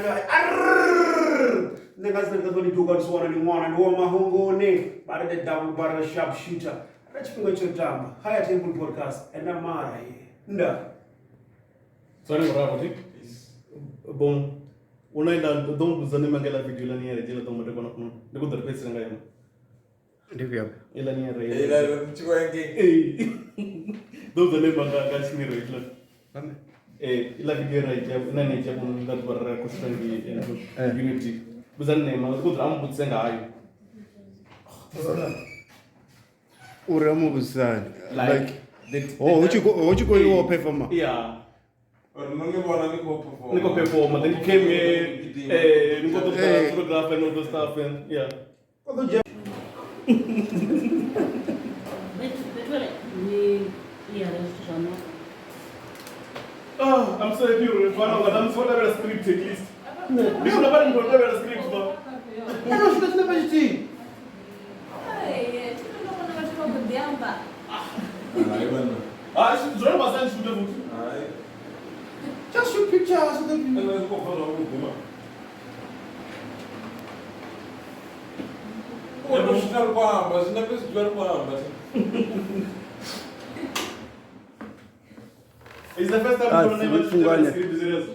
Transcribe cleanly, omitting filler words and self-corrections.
Nṋe nga dzina ḽi duga ndi wana ndi ṅwana ndi wa mahunguni vha ri the double barrel sharp shooter na tshifhinga tsho tamba higher table podcast enda mara nda Sorry murahu thi. Bon. Una ila ḓo mbudza ni mangela video ila ni ya rejela ḓo mbo kona kuno. Ndi ku ḓo ri fhedzisela nga yone. Ndi vhuya. Ila ni ya rejela. Ila ri tshi khou ngei. Eh. Ḓo bva ne manga nga tshimiro ila. Eh, ila video ra ita ina ni ita kuno nga ḓuvha ra khou shutha ngei unity. Vhudza nne ma ndi ku ḓo a mbudzise ngayo. Uri a mu vhudzisani Like oh hu tshi khou iwa performer. Yeah. Uri no ni vhona ni khou perform. Ni khou perform, then you came here, eh, ni khou ṱoḓa photograph and all the stuff and yeah. Oh, I'm so happy with one of them. So never script at least. Ndi khou vha ndi khou tevhela script ba. Eno shida tshinepe tshithihi. Hayi bana. Ah, zwone vha sa nshute futhi. Hayi. Just shoot pictures so that you Ene zwi khou pfa zwavhuḓi ma. U tou shutha ri khou amba, zwinepe zwi dzula ri khou amba. It's the first time Ah, I'm funganya. script serious.